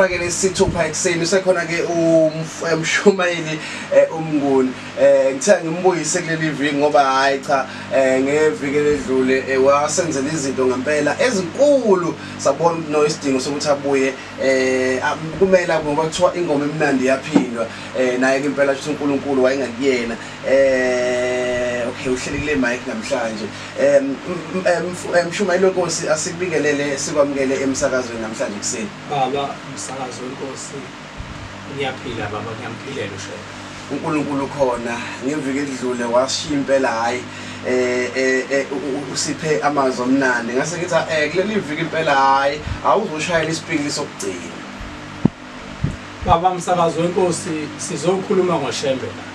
Ke lesithupha ekseni usekhona ke umshumayeli uMnguni. Ngithe ngimbuyise kuleli viki ngoba hayi cha, ngeviki eledlule wasenzela izinto ngempela ezinkulu, sabona no isidingo sokuthi abuye, kumele ngoba kuthiwa ingoma emnandi yaphindwa. Naye ke impela ukuthi uNkulunkulu wayengakuyena. Okay, uhleli kule mic namhlanje. Mshumayeli wenkosi, asikubingelele, sikwamukele emsakazweni namhlanje kuseni. Baba umsakazo wenkosi, ngiyaphila baba, ngiyamphilela uShembe. uNkulunkulu khona ngeviki edlule washiya impela, hayi, usiphe amazwi omnandi. Ngase ngithi kuleli viki impela hayi, awuzoshayela isipikili sokugcina. Baba umsakazo wenkosi, sizokhuluma ngoShembe la,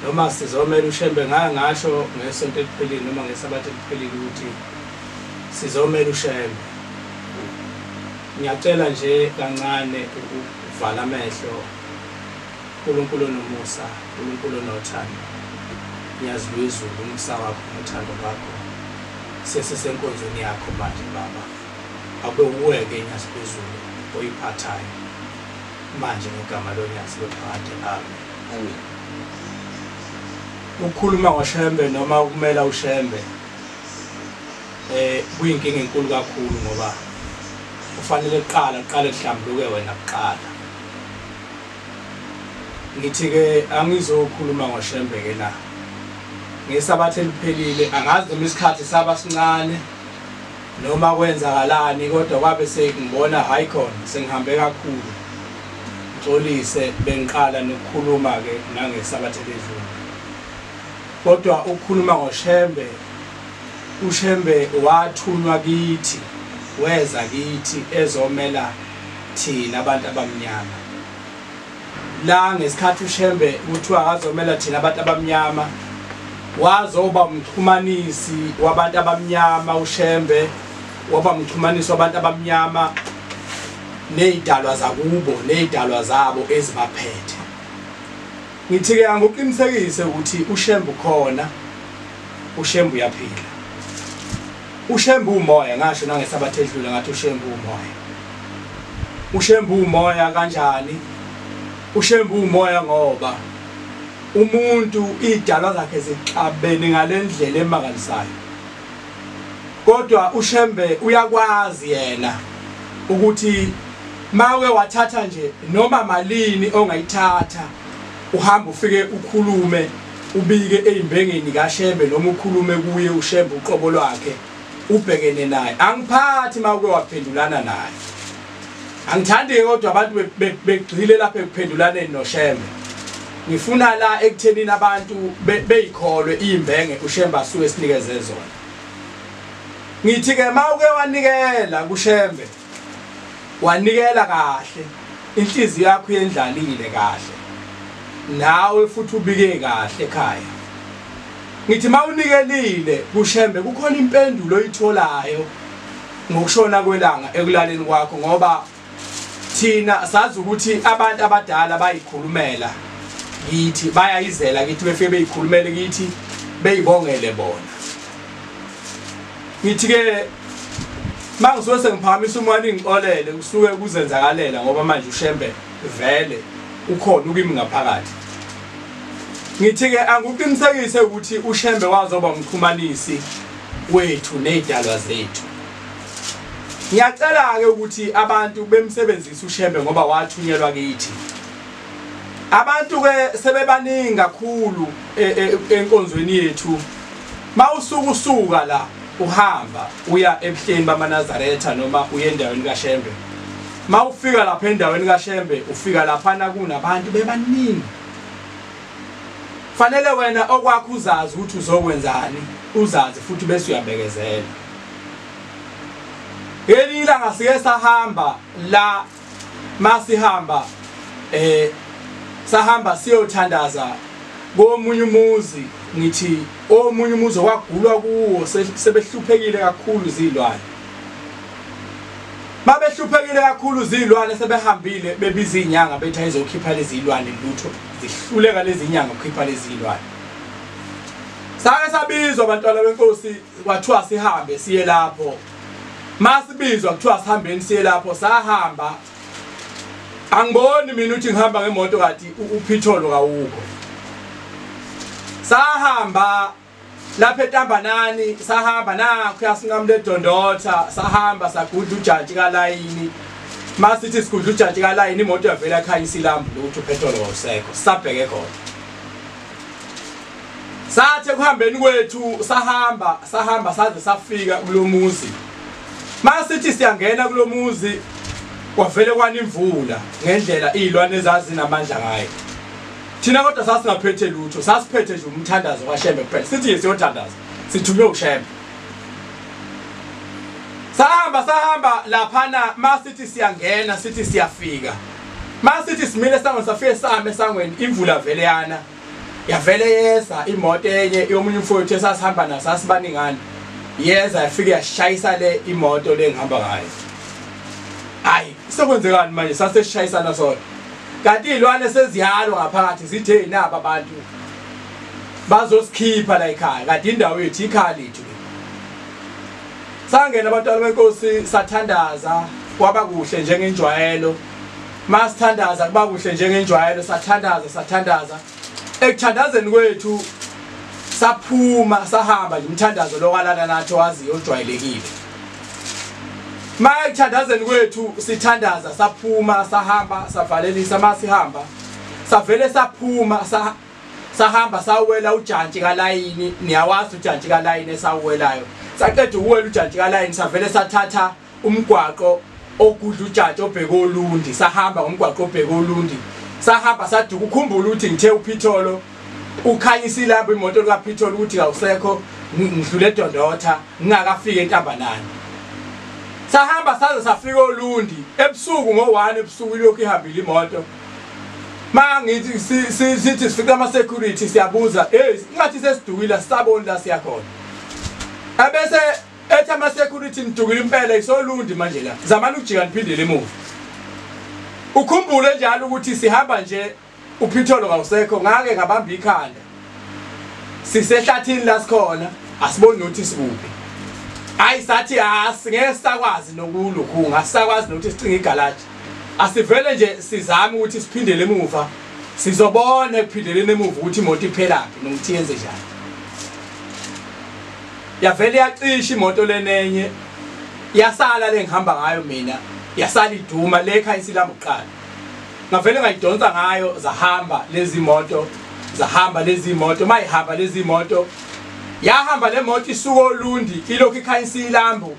noma sizomela uShembe. Ngake ngasho ngesonto eliphelile noma ngesabatha eliphelile ukuthi sizomela uShembe. Ngiyacela nje kancane ukuvala amehlo. uNkulunkulu onomusa, uNkulunkulu onothando, ngiyazilwa izulu umusa wakho nothando lwakho. Sesisenkonzweni yakho manje baba, akube uweke inyazi lwezulu oyiphathayo manje ngegama lonyazi lwephakade, amen. Amen. Ukukhuluma ngoShembe noma ukumela uShembe kuyinkinga enkulu kakhulu, ngoba kufanele kuqala kuqale kuhlambuluke wena kuqala. Ngithi ke angizokhuluma ngoShembe ke la ngesabatha eliphelile, angazi noma isikhathi saba sincane noma kwenzakalani, kodwa kwabe sengibona hayi khona sengihambe kakhulu. Ngixolise, bengiqala nokukhuluma ke nangesabatha eledlule. Kodwa ukukhuluma ngoShembe, uShembe wathunywa kithi, weza kithi ezomela thina abantu abamnyama. La ngesikhathi uShembe kuthiwa akazomela thina abantu abamnyama, wazoba umxhumanisi wabantu abamnyama. uShembe waba umxhumanisi wabantu abamnyama nezidalwa zakubo nezidalwa zabo ezibaphethe. Ngithi ke angikuqinisekise ukuthi uShembe ukhona, uShembe uyaphila, uShembe umoya. Ngasho nangesabatha edlule ngathi uShembe umoya. uShembe umoya kanjani? uShembe umoya ngoba umuntu idalwa zakhe zixabene ngalendlela emangalisayo, kodwa uShembe uyakwazi yena ukuthi mawe wathatha nje noma malini ongayithatha, uhamba ufike ukhulume ubike ezimbengeni kaShembe noma ukhulume kuye uShembe uqobo lwakhe ubhekene naye. Angiphathi mawuke waphendulana naye, angithandi kodwa abantu begxile lapha ekuphendulaneni noShembe. Ngifuna la ekuthenini abantu beyikholwe imbenge uShembe asuke sinikeze zona. Ngithi ke mawuke wanikela kuShembe, wanikela kahle, inhliziyo yakho yendlalile kahle, nawe futhi ubike kahle ekhaya. Ngithi mawunikelile kuShembe kukhona impendulo oyitholayo ngokushona kwelanga ekulaleni kwakho, ngoba thina sazi ukuthi abantu abadala bayikhulumela kithi, bayayizela kithi, befike beyikhulumele kithi beyibongele bona. Ngithi ke mangisuke sengiphakamisa umwana ingixolele, kusuke kuzenzakalela ngoba manje uShembe vele ukhona ukimi ngaphakathi. Ngithi ke angikuqinisekise ukuthi uShembe wazoba umxhumanisi wethu nezidalwa zethu. Ngiyacela ke ukuthi abantu bemsebenzise uShembe ngoba wathunyelwa kithi. Abantu ke sebebaningi kakhulu enkonzweni yethu. Mawusuka usuka la uhamba uya ebuhleni bamaNazaretha noma uye endaweni kaShembe, mawufika lapha endaweni kaShembe ufika laphana kunabantu bebaningi. Fanele wena okwakho uzazi ukuthi uzokwenzani, uzazi futhi bese uyabekezela. Ngelinye ilanga sike sahamba la, masihamba sahamba siyothandaza komunye umuzi. Ngithi omunye umuzi okwagulwa kuwo sebehluphekile kakhulu zilwane. Babehluphekile kakhulu zilwane, sebehambile bebiza izinyanga bethi ayizokhipha lezi zilwane, lutho zihluleka lezi zinyanga ukukhipha lezi zilwane. Sake sabizwa abantwana benkosi, kwathiwa sihambe siye lapho. Masibizwa kuthiwa sihambeni siye lapho, sahamba. Angiboni mina ukuthi ngihamba ngemoto kati uphitholo kawukho. Sahamba lapha eTambanani, sahamba nakho yasinqamule eDondotha, sahamba sagudla ujantshi kalayini. Masithi sigudla ujantshi kalayini imoto yavela ekhanyisa ilambu ukuthi uphetholo kawusekho, sisabheke khona. Sathi ekuhambeni kwethu sahamba sahamba saze safika kulomuzi. Masithi siyangena kulomuzi kwavele kwana imvula ngendlela izilwane ezazinamandla ngayo. Thina kodwa sasingaphethe lutho, sasiphethe nje umthandazo kaShembe kuphela. Sithi siyothandaza, sithunywe uShembe. Sahamba sahamba laphana, masithi siyangena sithi siyafika. Masithi simile esangweni safike same esangweni, imvula vele yana. Yavele yeza imoto enye yomunye umfowethu esasihamba naso, sasibaningana. Yeza yafike yashayisa le imoto le ngihamba ngayo. Hayi, sekwenzekani manje saseshayisana sona. Kanti izilwane seziyalwa ngaphakathi zithe naba abantu bazosikhipha la ekhaya, kanti indawo yethu ikhaya lethu le. Sangena abantwana benkosi sathandaza kwaba kuhle njengenjwayelo. Masithandaza kuba kuhle njengenjwayelo, sathandaza sathandaza. Ekuthandazeni kwethu saphuma sahamba nje umthandazo lo kalala nathi waziyo ojwayelekile. Mayekuthandazeni kwethu sithandaza saphuma sahamba savalelisa. Masihamba savele saphuma sahamba sawela ujantshi kalayini. Niyawazi ujantshi kalayini esawelayo. Saqeda ukuwela ujantshi kalayini savele sathatha umgwaqo ogudla ujantshi obheke oLundi. Sahamba ngomgwaqo obheke oLundi. Sahamba saduka. Ukhumbula ukuthi ngithe uphitholo ukhanyisa ilambu imoto likaphitholo ukuthi kawusekho, ngidlule eDondotha ngingakafiki eNtambanani. Sahamba saze safika oLundi ebusuku ngo1 ebusuku ilokhu ihambile imoto. Mangithi sithi sifika ama security siyabuza, hey ngathi sesidukile sisaboni la siyakhona. Ebese ethi ama security nidukile impela isoLundi manje la. Zamani ukujika niphindele emuva. Ukhumbule njalo ukuthi sihamba nje uphitholo kawusekho, ngake ngabamba ikhanda. Sisehlathini la sikhona asiboni ukuthi sikuphi. Hayi sathi asingeke sakwazi nokulukhu, ngasakwazi nokuthi sicinge igalaji. Asivele nje sizame ukuthi siphindele emuva. Sizobona ekuphindeleni emuva ukuthi imoto iphelaphi nokuthi yenze njani. Yavele yacisha imoto lenenye. Yasala le ngihamba ngayo mina, yasala iduma le ekhanyisa ilambu kuqala. Ngavele ngayidonsa ngayo zahamba lezi moto, zahamba lezi moto, mayihamba lezi moto. Yahamba le moto isuka oLundi ilokhu ikhanyisa ilambu.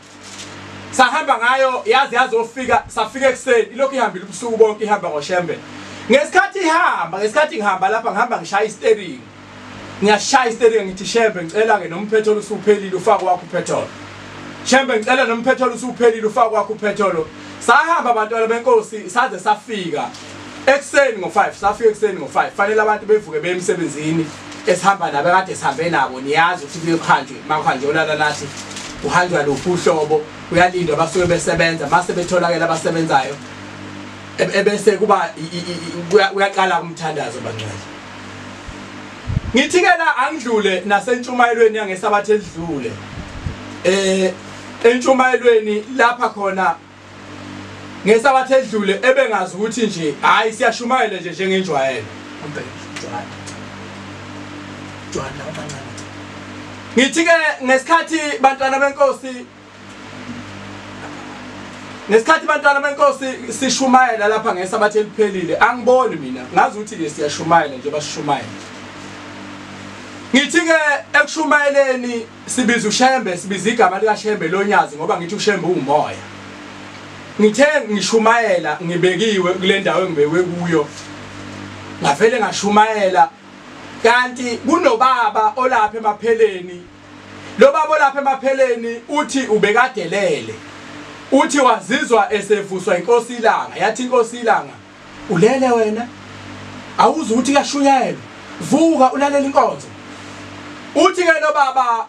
Sahamba ngayo yaze yazofika, safika ekuseni ilokhu ihambile ubusuku bonke ihamba ngoShembe. Ngesikhathi ihamba, ngesikhathi ngihamba lapha ngihamba ngishaya isteering. Ngiyashaya isteering ngithi Shembe ngicela ke nomphetholo usuphelile ufake wakho uphetholo. Shembe ngicela nomphetholo usuphelile ufake wakho uphetholo. Sahamba abantwana benkosi saze safika ekuseni ngo5, safika ekuseni ngo5. Fanele abantu bevuke beye emsebenzini esihamba nabo kade sihambe nabo. Niyazi ukuthi kuyohanjwe makuhanjwe olala nathi uhanjwa luphi uhlobo, uyalindwa basuke besebenza, mase betholakela abasebenzayo ebese kuba uyaqala umthandazo bangcwele. Ngithi ke la angidlule nasentshumayelweni yangesabatha elidlule. Entshumayelweni lapha khona ngesabatha elidlule ebengazi ukuthi nje hayi siyashumayela nje njengenjwayelo. Ngithi ke ngesikhathi bantwana benkosi, ngesikhathi bantwana benkosi sishumayela lapha ngesabatha eliphelile, angiboni mina ngazi ukuthi ke siyashumayela nje basishumayela. Ngithi ke ekushumayeleni sibiza uShembe, sibiza igama likaShembe lonyazi ngoba ngithi uShembe umoya. Ngithe ngishumayela ngibekiwe kule ndawo engibekwe kuyo, ngavele ngashumayela. Kanti kunobaba olapha emapheleni. Lo baba olapha emapheleni uthi ubekadelele. Uthi wazizwa esevuswa inkosi ilanga. Yathi inkosi ilanga, ulele wena, awuzi ukuthi kuyashunyayelwa, vuka ulalela inkonzo. Uthi ke lo baba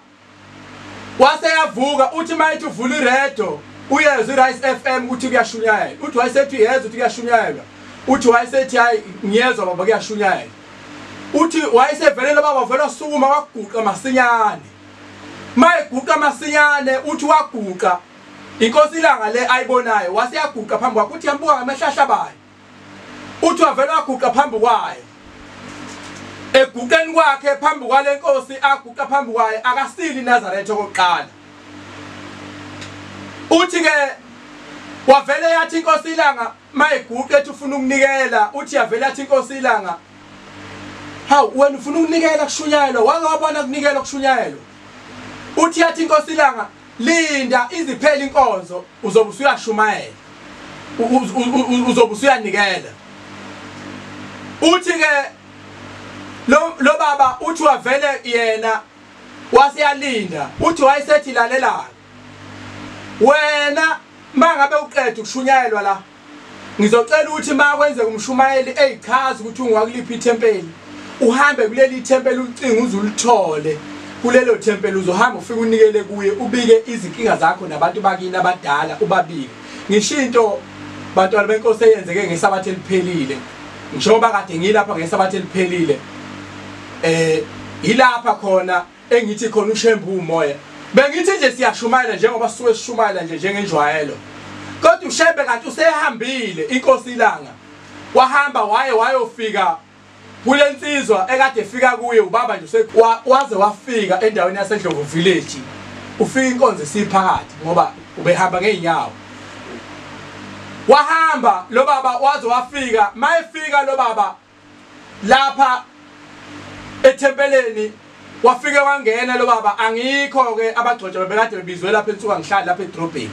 waseyavuka, uthi mayithi uvula iredo uyezwa iRice FM ukuthi kuyashunyayelwa. Uthi wayesethi uyezwa ukuthi kuyashunyayelwa. Uthi wayesethi hayi ngiyezwa baba kuyashunyayelwa. Uthi wayesevelele baba vela sukuma waguqa masinyane. Mayeguqa masinyane uthi waguqa inkosi ilanga le ayibonayo waseyaguqa phambi kwakhe, uthi yambuka ngamehlo ahlabayo. Uthi wavela waguqa phambi kwayo. Eguqeni kwakhe phambi kwale nkosi aguqa phambi kwayo akasili iNazaretha okokuqala. Uthi ke wavele yathi inkosi ilanga mayiguqa ethi ufuna ukunikela, uthi yavele yathi inkosi ilanga, hawu wena ufuna ukunikela kushunyayelwa, wake wabona kunikela kushunyayelwa? Uthi yathi inkosi ilanga, linda iziphele inkonzo uzobe usuyashumayela, uzobe usuyanikela. Uthi ke lo baba uthi wavele yena wasiyalinda, uthi wayesethi lalela wena mangabe uqeda ukushunyayelwa la, ngizocela ukuthi makwenzeka umshumayeli eyichaza ukuthi ungakuliphi ithempeli, uhambe kuleli ithempeli ucinga uze ulithole kulelo thempeli, uzohamba ufike unikele kuye, ubike izinkinga zakho nabantu bakini abadala ubabike. Ngisho into bantwana benkosi eyenzeke ngesabatha eliphelile, njengoba kade ngilapha ngesabatha eliphelile, ilapha khona engithi khona uShembe umoya. Bengithi nje siyashumayela njengoba sisuke sishumayela nje njengenjwayelo, kodwa uShembe kanti usehambile inkosi ilanga, wahamba waye wayofika kule nsizwa ekade efika kuye ubaba nje, waze wafika endaweni yaseNdlovu Village. Ufika inkonzo isiphakathi ngoba ubehamba ngeenyawo. Wahamba lo baba waze wafika, mayefika lo baba lapha ethempeleni wafike wangena lo baba. Angikho ke abagcotshwa bebekade bebizwe lapha ensuka ngihlala lapha edrobheni,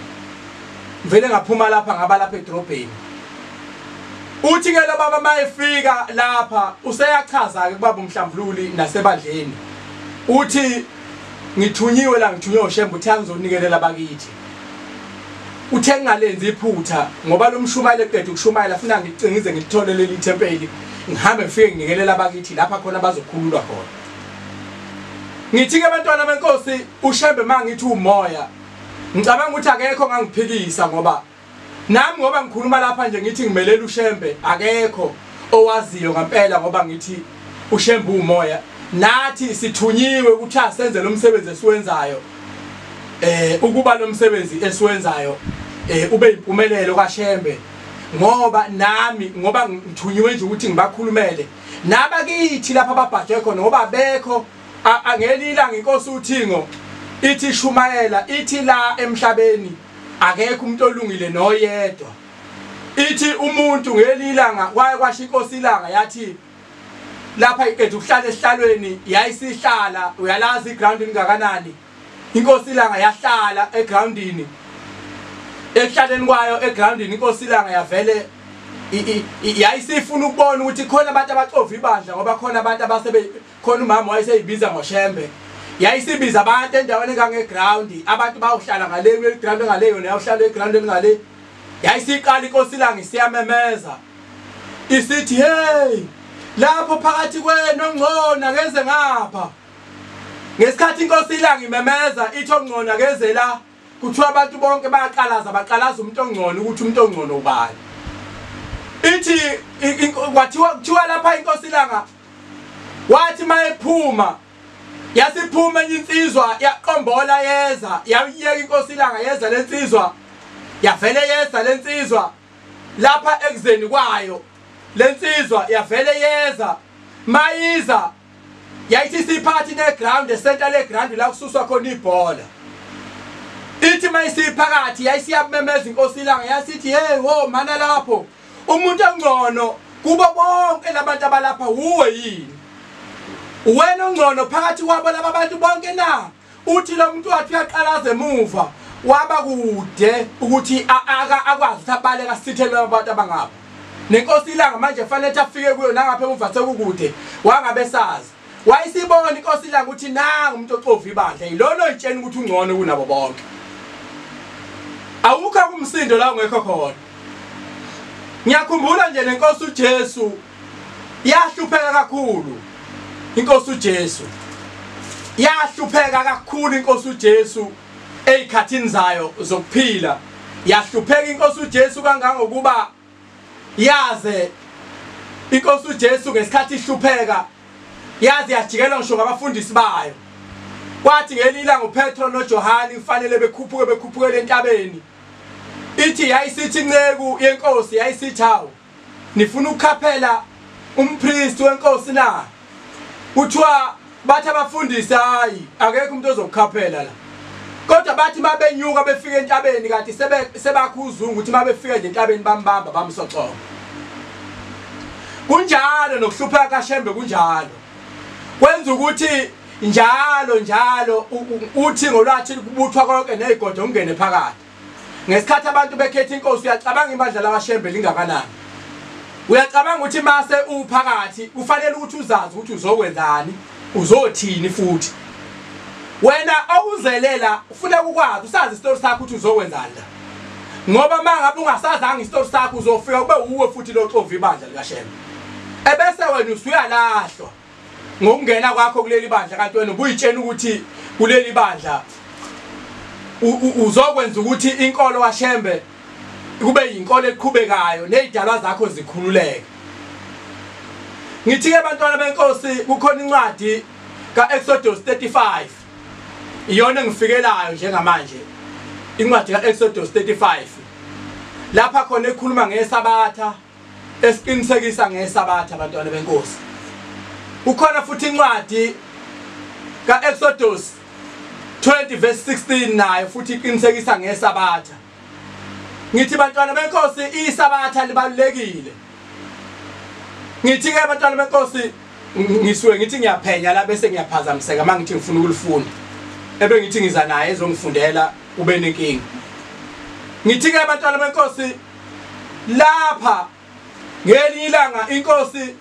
ngivele ngaphuma lapha ngaba lapha edrobheni. Uthi ke lo baba mayefika lapha useyachaza ke kubaba uMhlambululi nasebandleni, uthi ngithunyiwe la, ngithunywe uShembe, uthe angizonikelela bakithi. Uthe ngingalenzi iphutha ngoba lo mshumayeli eqeda ukushumayela funa ngicingize ngilithole leli thempeli, ngihambe ngifike nginikelela bakithi lapha khona bazokhululwa khona. Ngithi ke abantwana benkosi uShembe mangithi umoya, ngicabanga ukuthi akekho ngangiphikisa, ngoba nami ngoba ngikhuluma lapha nje ngithi ngimelela uShembe, akekho owaziyo ngempela ngoba ngithi uShembe umoya. Nathi sithunyiwe ukuthi asenze lo msebenzi esiwenzayo, ukuba lo msebenzi esiwenzayo ube impumelelo kaShembe, ngoba nami ngoba ngithunyiwe nje ukuthi ngibakhulumele nabakithi lapha ababhajwe khona, ngoba bekho angelila ngenkosi uThingo ithi shumayela ithi la emhlabeni akekho umuntu olungile noyedwa. Ithi umuntu ngelilanga kwaye kwasho inkosi ilanga yathi lapha iqeda ukuhlala esihlalweni, yayisihlala uyalazi iground ingakanani. Inkosi ilanga yahlala egroundini, ekuhlaleni kwayo egroundini inkosi ilanga yavele yayisifuna ukubona ukuthi khona abantu abaxova ibandla, ngoba khona abantu abasebe khona umama wayeseyibiza ngoShembe, yayisibiza abantu endaweni engangeground, abantu bayohlala ngale kule ground ngale yona yayohlala eground ngale. Yayisiqala inkosi ilanga isiyamemeza isithi hey, lapho phakathi kwenu ongcono akeze ngapha. Ngesikhathi inkosi ilanga imemeza ithi ongcono akeze la, kuthiwa abantu bonke bayaqalaza, baqalaza umuntu ongcono ukuthi umuntu ongcono ubani. Ithi kwathiwa kuthiwa lapha inkosi ilanga wathi mayephuma, yasiphuma enye insizwa yaqombola yeza, yayiyeka inkosi ilanga yeza lensizwa, yavele yeza lensizwa lapha ekuzeni kwayo lensizwa yavele yeza. Mayiza yayithi siphathi neground, esenta leground la kususwa khona ibhola. Ithi mayisiphakathi yayisiyamemeza inkosi ilanga yasithi hey wo mana lapho umuntu ongcono kubo bonke labantu abalapha uwe yini? Wena ongcono phakathi kwabo laba bantu bonke na? Uthi lo muntu wathi uyaqalaza emuva waba kude ukuthi akwazi ukuthi abaleka sithelwe abantu abangapha. Nenkosi ilanga manje fanele afike kuyo nangapha emuva sekukude, wangabe sazi. Wayisibona inkosi ilanga ukuthi nanga umuntu oxova ibandla yilona oyitshena ukuthi ungcono kunabo bonke. Awukho kumsindo la ungekho khona. Ngiyakhumbula nje nenkosi uJesu yahlupheka kakhulu. Inkosi uJesu yahlupheka kakhulu, inkosi uJesu ezikhathini zayo zokuphila yahlupheka inkosi uJesu kangangokuba yaze inkosi uJesu ngesikhathi ihlupheka yaze yajikelwa ngisho ngabafundisi bayo. Kwathi ngelilanga uPetro noJohane kufanele bekhuphuke bekhuphukele entabeni, ithi yayisithi inceku yenkosi yayisithi hawu Nifuna ukukhaphela umpriest wenkosi na? Kuthiwa bathi abafundisi hayi akekho umuntu ozokukhaphela la. Kodwa bathi mabenyuka befika entabeni kanti sebakhuzungu ukuthi mabefika nje entabeni bambamba bamsocoka. Kunjalo nokuhlupheka kaShembe kunjalo. Kwenza ukuthi njalo njalo uthi ngolwathi kubuthwa konke nezigodo ungene phakathi. Ngesikhathi abantu bekhetha inkosi uyacabanga ibandla lakaShembe lingakanani. Uyacabanga ukuthi mase uphakathi kufanele ukuthi uzazi ukuthi uzokwenzani, uzothini futhi. Wena awuzelela ufuna ukwazi usazi isitori sakho ukuthi uzokwenzani la. Ngoba mangabe ungasazanga isitori sakho uzofika kube uwe futhi lo xova ibandla likaShembe. Ebese wena usuyalahlwa ngokungena kwakho kuleli bandla, kanti wena ubuyitshena ukuthi kuleli bandla uzokwenza ukuthi inkolo kaShembe kube yinkolo eqhubekayo nezidalwa zakho zikhululeke. Ngithi ke bantwana benkosi kukhona incwadi kaExodus 35 iyona engifikelayo njengamanje, incwadi kaExodus 35 lapha khona ekhuluma ngesabatha, esiqinisekisa ngesabatha bantwana benkosi. Kukhona futhi incwadi kaExodus 20 verse 16 nayo futhi iqinisekisa ngesabatha. Ngithi bantwana benkosi isabatha libalulekile. Ngithi ke bantwana benkosi ngisuke ngithi ngiyaphenya la bese ngiyaphazamiseka mangithi ngifuna ukulifunda. Ebe ngithi ngiza naye ezongifundela ube nenkinga. Ngithi ke bantwana benkosi lapha ngelinye ilanga inkosi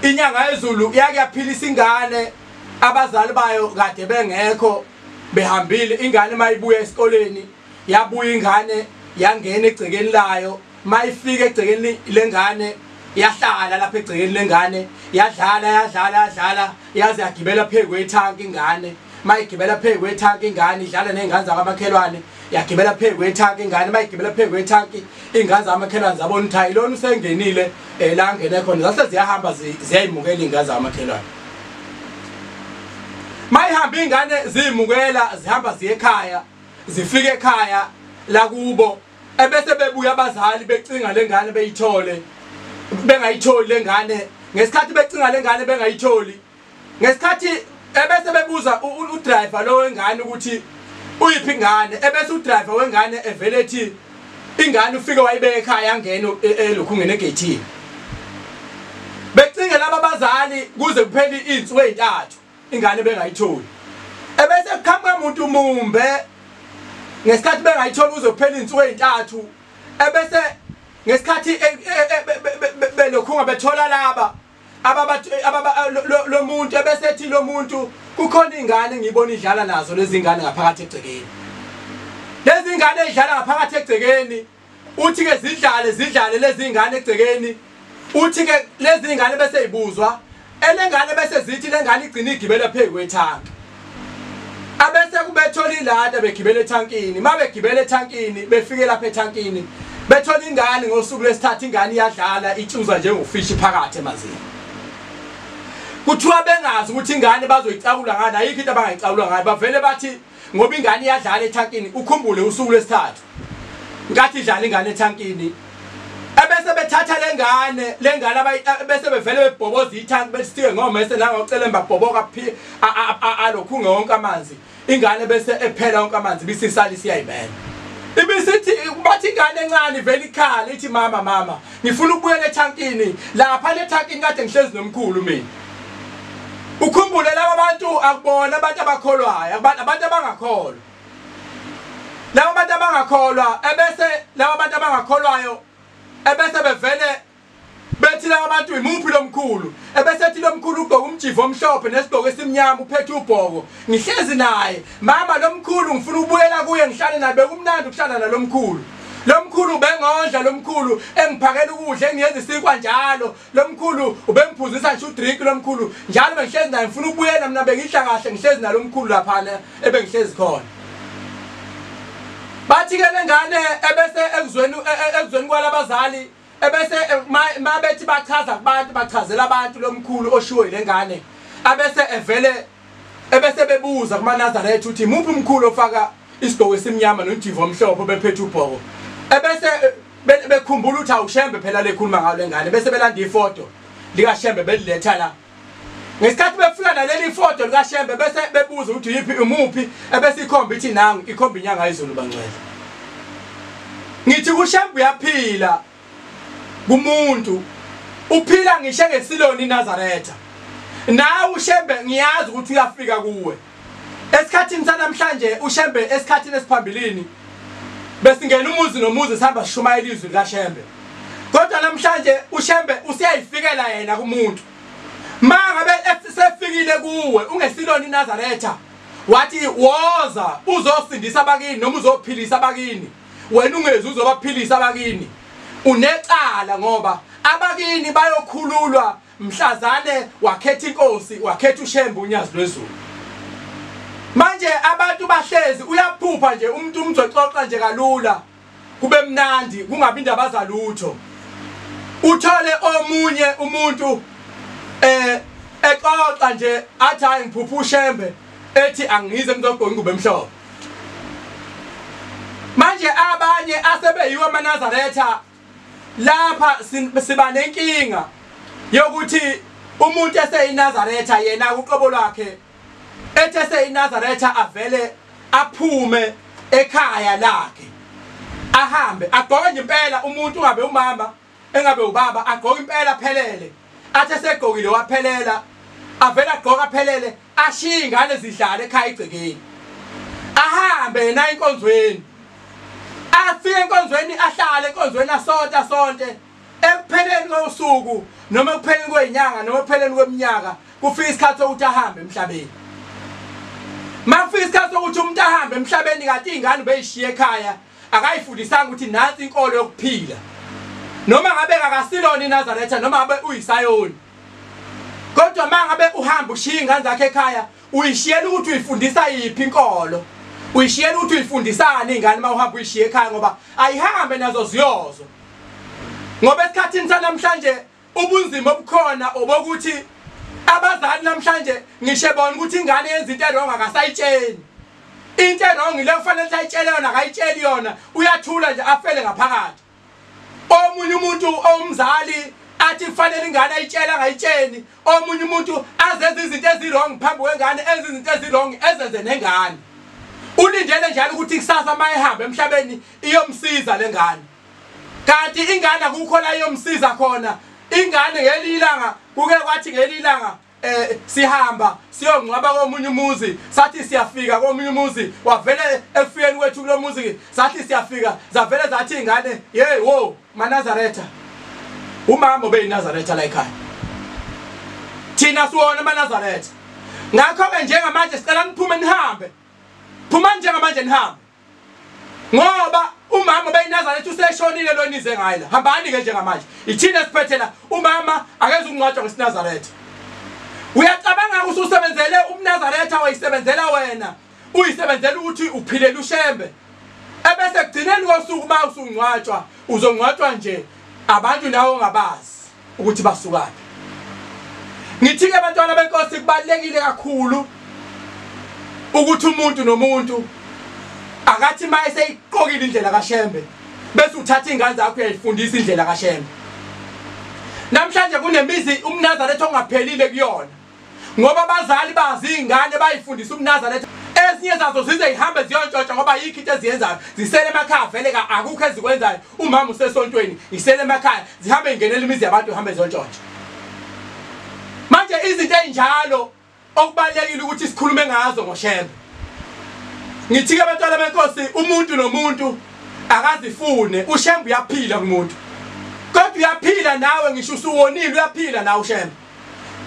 inyanga yezulu yake yaphilisa ingane abazali bayo kade bengekho behambile. Ingane mayibuya esikoleni yabuya ingane yangena egcekeni layo, mayifika egcekeni lengane yahlala lapha egcekeni lengane yadlala yadlala yadlala yaze yagibela phezu kwethanki ingane. Mayigibela phezu kwethanki ingane idlala nezingane zakamakhelwane, yagibela phezu kwethanki ingane. Mayigibela phezu kwethanki ingane zamakhelwane zabona ukuthi hayi lona usengenile la ngene khona, zase ziyahamba ziyayimukela ingane zamakhelwane. Mayihamba ingane ziyimukela zihamba ziye ekhaya, zifike ekhaya la kubo ebese bebuya abazali becinga lengane beyithole, bengayitholi lengane. Ngesikhathi becinga lengane bengayitholi, ngesikhathi ebese bebuza udriver lo wengane ukuthi uyiphi ingane, ebese udriver wengane evele ethi ingane ufike wayibeka ekhaya yangena elokhu ngene egate. Becinge laba abazali kuze kuphele izinsuku ezintathu ingane bengayitholi. Ebese kuqhamuka umuntu mumbe ngesikhathi bengayitholi kuze kuphele izinsuku ezintathu, ebese ngesikhathi belokhu bethola laba lo muntu ebese ethi lo muntu kukhona ingane ngiyibona idlala nazo lezi ingane ngaphakathi egcekeni. Lezi ingane ezidlala ngaphakathi egcekeni uthi ke zidlale zidlale lezi ingane egcekeni, uthi ke lezi ingane bese ibuzwa elengane bese zithi lengane igcina igibela phezu kwethanki. Abese kubethola ilada begibela ethankini, mabegibela ethankini befike lapha ethankini bethola ingane ngosuku lesithathu ingane iyadlala itshuza njengofishi phakathi emanzini. Kuthiwa bengazi ukuthi ingane bazoyicakula ngani, ayikho into abangayicakula ngayo, bavele bathi ngoba ingane iyadlala ethankini. Ukhumbule usuku lesithathu nkathi idlala ingane ethankini, ebese bethatha lengane bese bevele bebhoboza ithanki besitike ngomese nangocelemba bhoboka alokhu wonke amanzi, ingane bese ephela wonke amanzi bisisala isiyayibela. Ibisithi bathi ingane encane vele ikhala ithi mama mama ngifuna ukubuyela ethankini, lapha lethankini kade ngihlezi nomkhulu mina. Ukhumbule laba bantu akubona abantu abakholwayo, abantu abangakholwa. Laba bantu abangakholwa ebese laba bantu abangakholwayo ebese bevele bethi laba bantu imuphi lomkhulu, ebese ethi lomkhulu ugqoka umjivo omhlophe nesigqoko esimnyama uphethe ubhoko, ngihlezi naye mama lomkhulu ngifuna ukubuyela kuye ngihlale naye, bekumnandi ukuhlala nalomkhulu. Lomkhulu bengondla, lomkhulu engiphakela ukudla engiyenza isinkwa njalo, lomkhulu ubemphuzisa nje udrink lomkhulu njalo, bengihlezi naye ngifuna ukubuyela mina bengidla kahle ngihlezi nalomkhulu lapha ebengihlezi khona. Bathi ke lengane ebese ekuzweni kwalabazali ebese mabethi bachaza kubantu bachazela abantu lomkhulu oshiwo yilengane, abese evele ebese bebuza kumaNazaretha ukuthi imuphi umkhulu ofaka isigqoko esimnyama nonjivo omhlophe bephethe ubhoko, ebese bekhumbula ukuthi awuShembe phela lekhuluma ngayo lengane, bese belanda ifoto likaShembe beliletha la. Ngesikhathi befika naleli foto likaShembe bese bebuza ukuthi yiphi umuphi, ebese ikhomba ithi nangu, ikhomba inyanga yezulu bangcwele. Ngithi kuShembe uyaphila kumuntu, uphila ngisho ngesiloni iNazaretha. Nawe uShembe ngiyazi ukuthi uyafika kuwe. Esikhathini sanamhlanje uShembe, esikhathini esiphambilini besingena umuzi nomuzi sihamba sishumayela izwi likaShembe. Kodwa namhlanje uShembe useyayifikela yena kumuntu. Mangabe sefikile kuwe ungesilona iNazaretha, wathi woza uzosindisa abakini noma uzophilisa abakini, wena ungezi uzobaphilisa abakini, unecala ngoba abakini bayokhululwa mhlazane wakhetha inkosi, wakhetha uShembe uNyazi lwezulu. Manje abantu bahlezi uyaphupha nje umuntu umzoxoxa nje kalula kube mnandi kungabi indaba zalutho. Uthole omunye umuntu exoxa nje athi hayi ngiphupha uShembe ethi angize ngizogqoka ingubo emhlophe. Manje abanye asebeyiwe amaNazaretha lapha siba nenkinga yokuthi umuntu eseyiNazaretha yena uqobo lwakhe ethi eseyiNazaretha avele aphume ekhaya lakhe ahambe agqoke nje impela. Umuntu ungabe umama engabe ubaba agqoke impela phelele, athi esegqokile waphelela, avele agqoka phelele, ashiye ingane zidlala ekhaya igcekeni, ahambe yena enkonzweni, afike enkonzweni, ahlale enkonzweni, asonte asonte. Ekupheleni kosuku noma ekupheleni kwenyanga noma ekupheleni kweminyaka kufika isikhathi sokuthi ahambe emhlabeni. Makufika isikhathi sokuthi umuntu ahambe emhlabeni kanti ingane ubeyishiye ekhaya, akayifundisanga ukuthi nansi inkolo yokuphila. Noma ngabe akasilona iNazaretha noma ngabe uyisayoni, kodwa mangabe uhamba ushiya ingane zakhe ekhaya, uyishiyela ukuthi uyifundisa yiphi inkolo, uyishiyela ukuthi uyifundisani ingane uma uhamba uyishiye ekhaya, ngoba ayihambe nazo ziyozo. Ngoba esikhathini sanamhlanje ubunzima obukhona obokuthi abazali namhlanje ngisho bona ukuthi ingane yenza into erong akasayitsheli. Into erong ile kufanele ayitshele yona akayitsheli yona, uyathula nje afele ngaphakathi. Omunye umuntu omzali athi kufanele ingane ayitshele angayitsheli, omunye umuntu azenze izinto ezirong phambi kwengane, enze izinto ezirong ezenze nengane. Ulindele njalo ukuthi kusasa mayehamba emhlabeni iyomsiza lengane. Kanti ingane akukho la iyomsiza khona. Ingane ngelinye ilanga kuke kwathi ngelinye ilanga sihamba siyongcwaba komunye umuzi, sathi siyafika komunye umuzi, wavele ekufikeni kwethu kulo muzi, sathi siyafika zavele zathi ingane hey wo maNazaretha, umama obeyiNazaretha la ekhaya, thina siwona amaNazaretha. Ngakho-ke njengamanje sicela niphume nihambe, phumani njengamanje nihambe, ngoba umama obeyiNazaretha useshonile lo nize ngayo la. Hambani-ke njengamanje, ithina siphethe la, umama akeze ukungcwatshwa ngesinazaretha. Uyacabanga ukuthi usebenzele umNazaretha, wayisebenzela wena, uyisebenzela ukuthi uphilela uShembe, ebese kugcineni kosuku uma usungcwatshwa uzongcwatshwa nje abantu nawe ongabazi ukuthi basukaphi. Ngithi-ke abantwana benkosi kubalulekile kakhulu ukuthi umuntu nomuntu akathi uma eseyiqokile indlela kaShembe bese uthatha ingane zakho uyayifundisa indlela kaShembe. Namhlanje kunemizi umNazaretha ongaphelile kuyona, ngoba abazali bazi ingane bayifundisa umNazaretha. Ezinye zazo zize zihambe ziyontshontsha ngoba yikho into eziyenzayo, zisele emakhaya vele akukho ezikwenzayo. Umama usesontweni, isele emakhaya, zihambe ingenela imizi yabantu ihambe ziyontshontsha. Manje izinto ezinjalo okubalulekile ukuthi sikhulume ngazo ngoShembe. Ngithi-ke abantwana benkosi, umuntu nomuntu akazifune. uShembe uyaphila kumuntu, kodwa uyaphila nawe ngisho usuwonile, uyaphila nawe uShembe.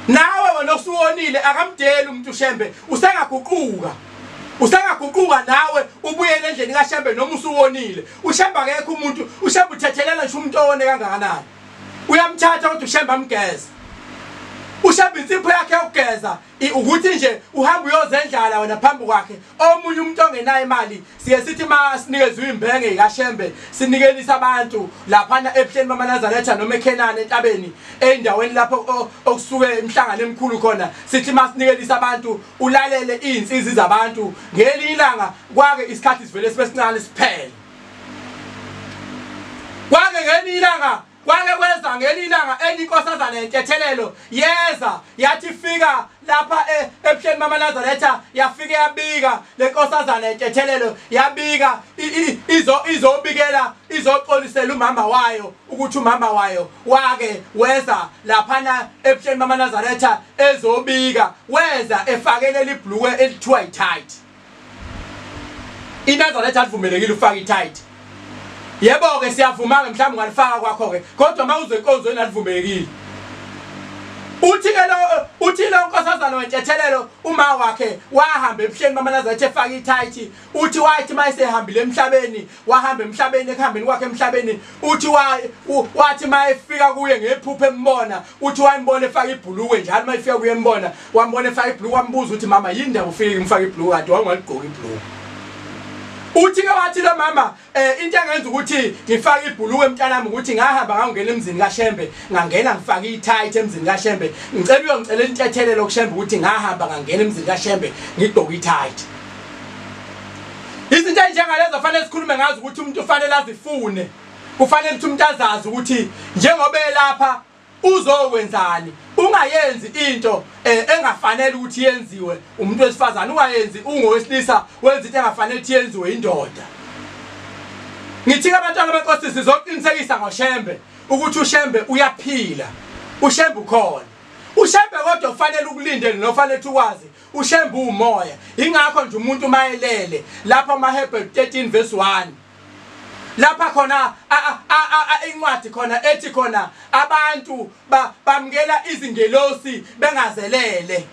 Nawe wena osuwonile akamdeli umuntu uShembe, usengaguquka, usengaguquka nawe ubuyele endleleni kaShembe noma usuwonile. uShembe akekho umuntu, uShembe uthethelela ngisho umuntu owone kangakanani, uyamthatha kodwa uShembe amgeze. uShembe insipho yakhe yokugeza ukuthi nje uhamba uyozendlala wena phambi kwakhe. Omunye umuntu ongenayo imali siye sithi masinikezwe imbenge kaShembe sinikelisa abantu laphana ebuhleni bamaNazaretha noma eKhenani entabeni endaweni lapho okusuke imihlangano emikhulu khona, sithi masinikelisa abantu ulalele izinsizi zabantu. Ngelinye ilanga kwake isikhathi sivele sibe sincane siphele. Kwake ngelinye ilanga, kwake kweza ngelinye ilanga enye inkosazana yentethelelo yeza yathi fika lapha ebuhleni bamaNazaretha, yafika yabika le nkosazana yentethelelo, yabika izobikela izoxolisela umama wayo ukuthi umama wayo wake weza laphana ebuhleni bamaNazaretha ezobika, weza efake leli bhulukwe elithiwa i-tight. INazaretha alivumelekile ufake i-tight. Yebo ke siyavuma ke mhlawumbe ungalifaka kwakho ke, kodwa mawuze enkonzweni alivumelekile. Uthi ke lo, uthi lo nkosazana wentethelelo uma wakhe wahamba ebuhleni bamaNazaretha efaka i-tight, uthi wathi mayesehambile emhlabeni, wahamba emhlabeni, ekuhambeni kwakhe emhlabeni, uthi wathi mayefika kuye ngephupho embona, uthi wayembona efaka ibhulukwe njalo mayefika kuye embona, wambona efaka ibhulukwe, wambuza ukuthi mama yini ndaba ufike ngifaka ibhulukwe kanti wawungaligqoki ibhulukwe. Uthi ke wathi lo mama into engenza ukuthi ngifake ibhulukwe mntanami ukuthi ngahamba ngangena emzini kaShembe, ngangena ngifake i-tight emzini kaShembe, ngicela uyongicela intethelelo kuShembe ukuthi ngahamba ngangena emzini kaShembe ngigqoke i-tight. Izinto ezinjengalezo fanele sikhulume ngazo ukuthi umuntu ufanele azifune, kufanele ukuthi umuntu azazi ukuthi njengoba elapha uzokwenzani. Ungayenzi into engafanele ukuthi yenziwe umuntu wesifazane, ungayenzi ungowesilisa wenza into engafanele ukuthi yenziwe indoda. Ngithi ke abantwana benkosi sizoqinisekisa ngoShembe ukuthi uShembe uyaphila, uShembe ukhona. uShembe kodwa ufanele ukulindele nofanele ukwazi uShembe umoya. Ingakho nje umuntu mayelele lapha amaHebheru 13 verse 1 lapha khona incwadi khona ethi khona abantu bamukela izingelosi bengazelele.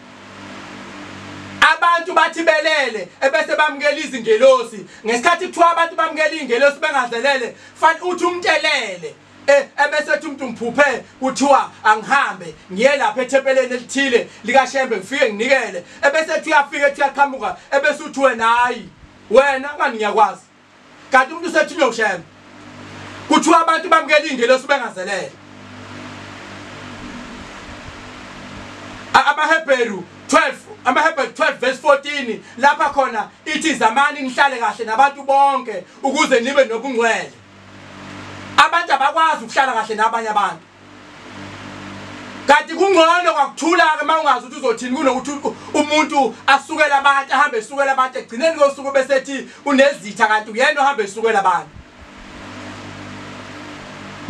Abantu bathi belele ebese bamukela izingelosi. Ngesikhathi kuthiwa abantu bamukela izingelosi bengazelele, fanele uthi umntelele ebese ethi umuntu ngiphuphe kuthiwa angihambe ngiye lapha ethempeleni elithile likaShembe ngifike nginikele, ebese ethi uyafika ethi uyaqhamuka, ebese uthi wena hayi wena ngani ngiyakwazi, kanti umuntu usethunywe uShembe. Kuthiwa abantu bamukela ingelosi bengazelele. AmaHebheru 12, amaHebheru 12 verse 14 lapha khona ithi zamani nihlale kahle nabantu bonke ukuze nibe nobungcwele. Abantu abakwazi ukuhlala kahle nabanye abantu. Kanti kungcono kwakuthula ke mawungazi ukuthi uzothini kunokuthi umuntu asukele abantu, ahambe esukela abantu, egcineni kosuku bese ethi unezitha kanti uyena ohambe esukela abantu.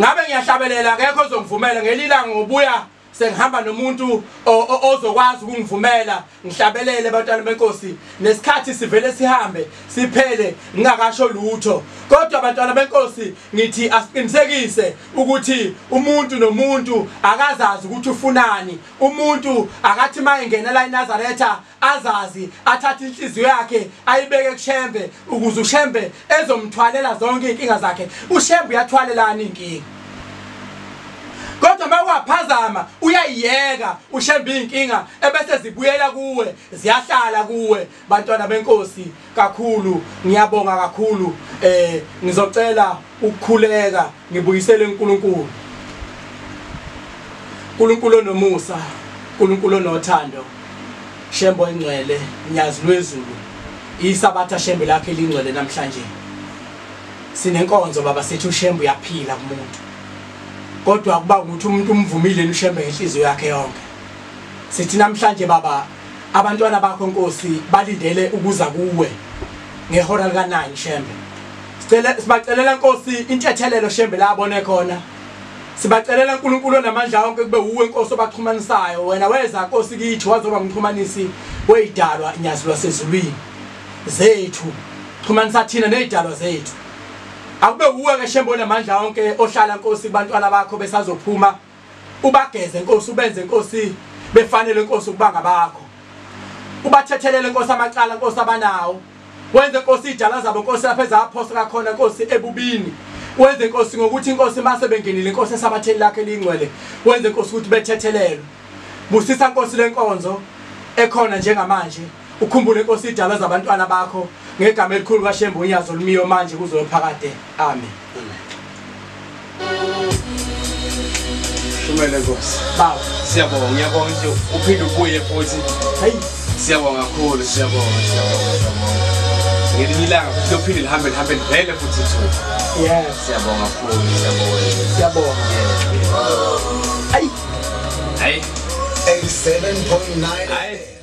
Ngabe ngiyahlabelela akekho ozongivumela ngelilanga ngobuya sengihamba nomuntu ozokwazi ukungivumela ngihlabelele abantwana benkosi, nesikhathi sivele sihambe siphele ngingakasho lutho. Kodwa abantwana benkosi ngithi asiqinisekise ukuthi umuntu nomuntu akazazi ukuthi ufunani. Umuntu akathi mayengena la eNazaretha azazi, athathe inhliziyo yakhe ayibeke kuShembe ukuze uShembe ezomthwalela zonke inkinga zakhe. uShembe uyathwalelana inkinga, kodwa mawaphazama uyayiyeka uShembe inkinga ebese zibuyela kuwe, ziyahlala kuwe. Bantwana benkosi kakhulu ngiyabonga kakhulu. Ngizocela ukukhuleka ngibuyisele uNkulunkulu. uNkulunkulu onomusa, uNkulunkulu onothando, Shembe oyingcwele, Nyazi lwezulu, isabatha Shembe lakhe elingcwele namhlanje. Sinenkonzo baba, sithi uShembe uyaphila kumuntu, kodwa kuba ukuthi umuntu umvumile uShembe ngenhliziyo yakhe yonke. Sithi namhlanje baba, abantwana bakho Nkosi balindele ukuza kuwe ngehora lika 9 Shembe. Sicela sibacelela Nkosi intethelelo Shembe la abone khona. Sibacelela uNkulunkulu onamandla wonke kube uwe Nkosi obaxhumanisayo. Wena weza Nkosi kithi wazoba umxhumanisi wezidalwa Nyazi lwasezulwini zethu. Xhumanisa thina nezidalwa zethu. Akube uwe ke Shembe onamandla wonke ohlala Nkosi kubantwana bakho besazophuma, ubageze Nkosi, ubenze Nkosi befanele Nkosi ukuba ngabakho. Ubathethelele Nkosi amacala Nkosi abanawo. Wenze Nkosi idala zabo Nkosi lapha ezaphosa khona Nkosi ebubini. Wenze Nkosi ngokuthi Nkosi mase bengenile Nkosi esabatheni lakhe elingcwele, wenze Nkosi ukuthi bethethelelwe. Busisa Nkosi lenkonzo ekhona njengamanje, ukhumbule Nkosi idala zabantwana bakho ngegama elikhulu kaShembe unyazo lumiyo manje kuze phakade. Amen. Shumele Nkosi. Baba, siyabonga, ngiyabonga nje uphinde ubuye futhi. Hey, siyabonga kakhulu, siyabonga, siyabonga, siyabonga. Ngelinye ilanga futhi lophinde lihambe lihambe livele futhi ithuba. Yes. Siyabonga kakhulu, siyabonga. Siyabonga. Ayi. Hayi. 87.9 Hayi.